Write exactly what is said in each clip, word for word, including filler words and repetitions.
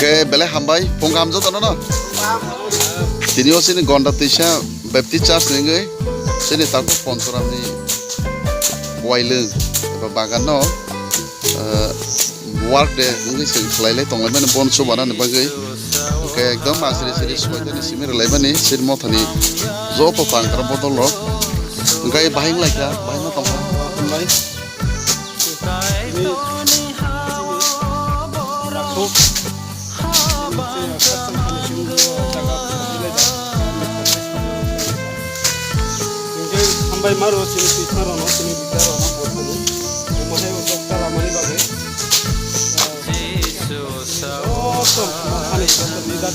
Ke belai hambai, phung kaham jotono no. Tini o chini Gonda Twisa Baptist Church ni wngwi chini takhuk Ponchoram ni Wailwng eba bagan no, eh, work day wngwi se khlai lai tong lai mani bon chubanani bagwi. Hwnkhe ekdom asri sri soi thani simi rwlai mani sir mothani joto tangkra bodol rok. Hwnkhe bahai wng lai kha, bahai no tong kha. Tini, tini, takhuk, tini, tini, hambai maro, tini, tini, tini, tini, tini, tini,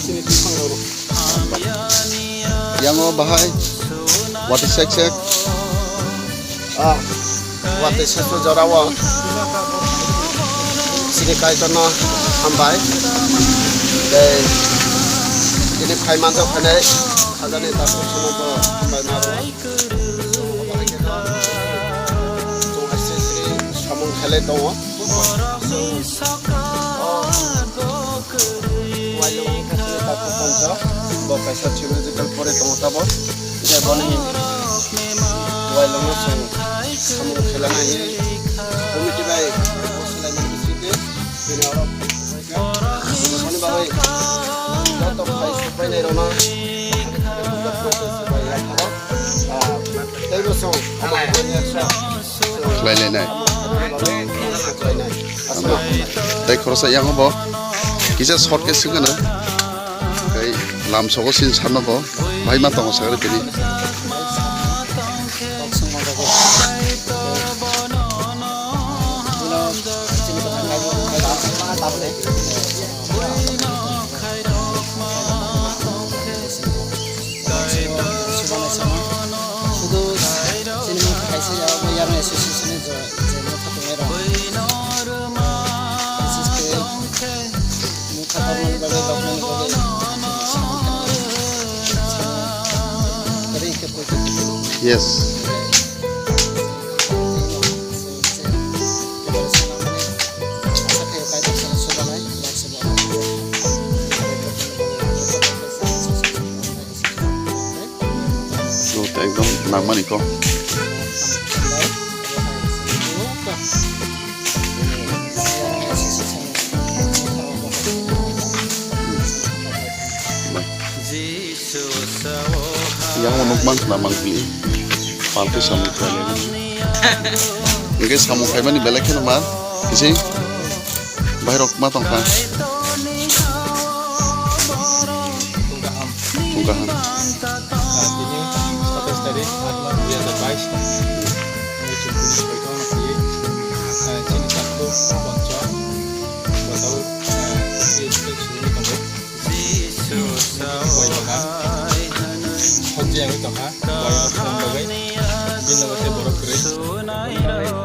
tini, Yang o bahai watwi sek sek. Ah, watwi sek sek jora o. Chini Kaitorno hambai. Tei tini phai manjak phainai khajani takhuk sono bo hambai maro. Chwng hai sri sri samung khailai tongo. Wailwng wngkha chini takhuk Poncho, bo kaisa theological pore tongo tabok. Hingkhe boni wailwngno chwng samung khailana hinwi committee bai bo swlaimani bisingtwi bini oro boni bagwi joto phai supainairokno teibo chwng khlailainai. Tei khoroksa yang bo kisa short khe swngkha na. Tei lamsogo sin sanno bo bahai ma tongo sagri tini. Subanai sama. Sudu sini kaisa ya, yarang association ni je, je motha tongnai rok. Bises khe motha tongmani bagwi, tongmani bagwi. Yes. So, ekdom nangmani kok. Yang o nukman khna mangpili. Palke samung khaimani. Hingke samung khaimani belai kheno ma. Kisi. Bairok ma tongkha. Tungkaham. Tungkaham. Ah, tini satais tarik, aat mas dui hajar bais. Ini cukup baik, ah, chini takhuk Poncho. Botol, ah, ini cukup sini tunggu. Wai bagan. Hokje yang tongkha. Wai bagan bagai. Bini loge borok kwrwi.